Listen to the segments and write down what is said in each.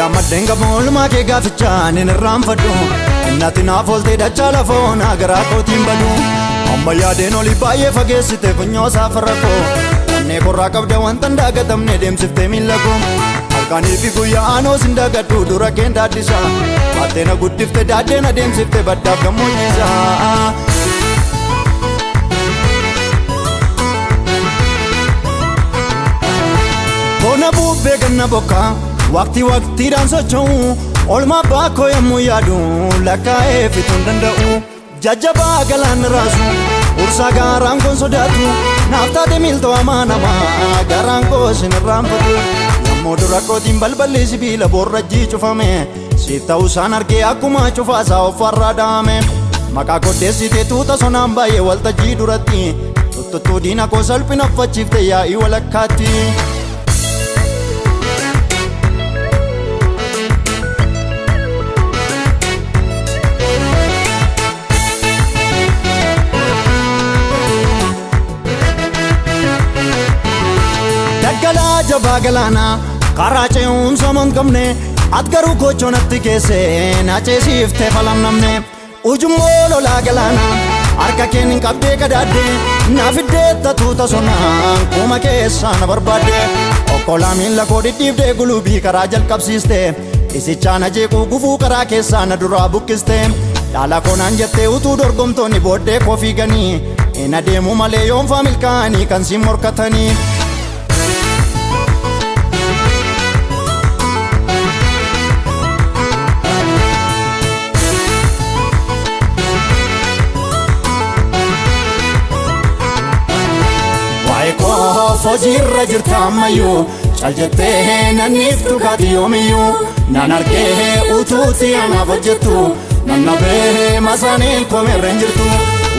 Irraanfadheen qabu oolmaa kee gaafichaa nin irraanfadhu. Innati naaf ooltee dachaa lafoo naa garaa kootiin badu. Amma yaadeen olii baay'ee fageessite funyoo saafara koo. Onnee korraa qabda wanta hin daagatamne deemsiftee miila koo. Halkanii fi guyyaa aanoo sin daagadhu dura keen daaddisa. Baattee na guddifte daaddee na deemsifte baddaaf gammoojjisa. Bona bubbee ganna bokkaa waqtii waqtiidhaan socho'u olmaa abbaa koo yommuu yaadu lakkaa'ee fixuu hin danda'u. Jajjabaa galaanni raasu ursaa gaaraan kun sodaatu naaf taate miiltoo hamaa namaa garaan koo sin irraanfatu. Yommuu dura kootiin balballi sibiila boorrajjii cufame siif ta'uu isaan argee akkuma cufaasaa offarraa dhaame. Maqaa koddeessitee tuuta sonaan baay'ee waltajjii duratti tuttuqtuu diina koo salphina uffachiifte yaa'ii walakkaatti. Daggalaa jabaa galaanaa karaa ce'umsa hin qabne ati garuu gochoo natti keesse na ceesiftee falamnamne. Ujummoo lolaa galaanaa harka keen hin qabdee qadaadde na fiddee tatuuta sonaan kuma keessaa na barbaadde. Okkolaa miila koo dhidhiibdee gulubii karaa jalqabsiiste isichaa na jeequu gufuu karaa keessaa na duraa buqqiste. Dhaala koo naan jettee utuu dorgomtoonni booddee koo fiiganii hin adeemu malee yoonfaa milkaa'anii kan siin morkatanii. Waa'ee koo hojiirra jirta ammayyuu cal jettee nanniiftu kaati yoomiyyuu nan argee utuutti anaaf hojjettu nan nabee masaaniin komeerra hin jirtu.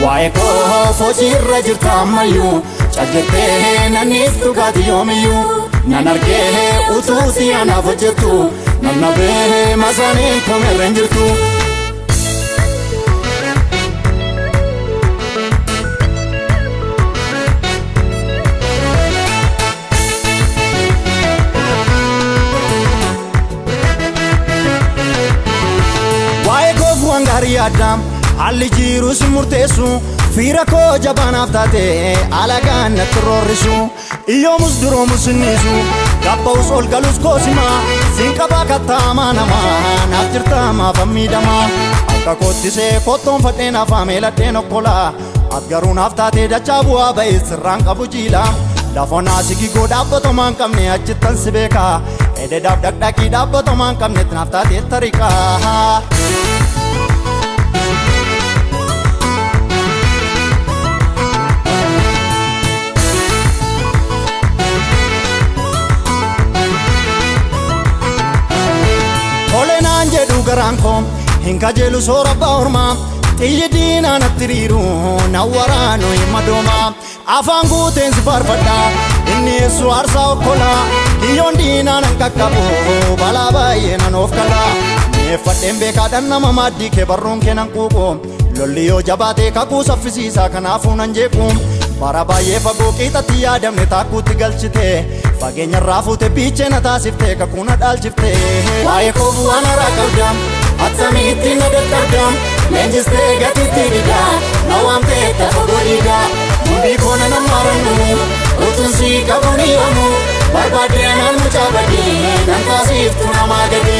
Waa'ee koo hojiirra jirta ammayyuu cal jettee nanniiftu kaati yoomiyyuu nan argee utuutti anaaf hojjettu nan nabee masaaniin komeerra hin jirtu. Waa'ee koof waan gaarii yaadda haalli jiru si murteessu fiira koo jabaanaaf taate alagaan natti roorrisu iyyoomus duroomus sinniisu gabba'us ol galus koosima siin qabaa kattaamaa namaa naaf jirta maaf miidhamaa akka koottisee kottoon fadheen afaa meeladheen okkolaa ati garuu naaf taate dachaa bu'aa ba'e sirraan qabu jiila lafoonaa sigigoo dhaabbatamaa hin qabne achittan si beekaa ededhaaf dhaqdhaqii dhaabbatamaa hin qabne naaf taate tariqaa. Tole naan jedhu garaan koo hin kajeelu soora abbaa ormaa xiyyi diinaa natti riiru na waraanu hin madooma afaan guuteen si faarfadha inni eessu aarsaa okkolaa kiyyoon diinaa nan qaqqabu balaa baay'ee nan of kala mi'eeffadheen beekaadhaan nama maaddii kee barruun kee nan quuqu lolli yoo jabaate kakuu saffisiisaa kanaafuu nan jeequ bara baay'ee fagoo qiixatti yaadamne taakkuutti galchite fageenyarraa fuute biichee na taasifte kakuu na dhaalchifte. Waa'ee koof waan haaraa qabda attamitti na dadhabda leenjistee gatiitti dida na waamtee tafa godhiida mudhii koo na namaarannu utuun si qabu ni yoomu barbaadde anaan mucaa badii nan taasiftu namaa gadi.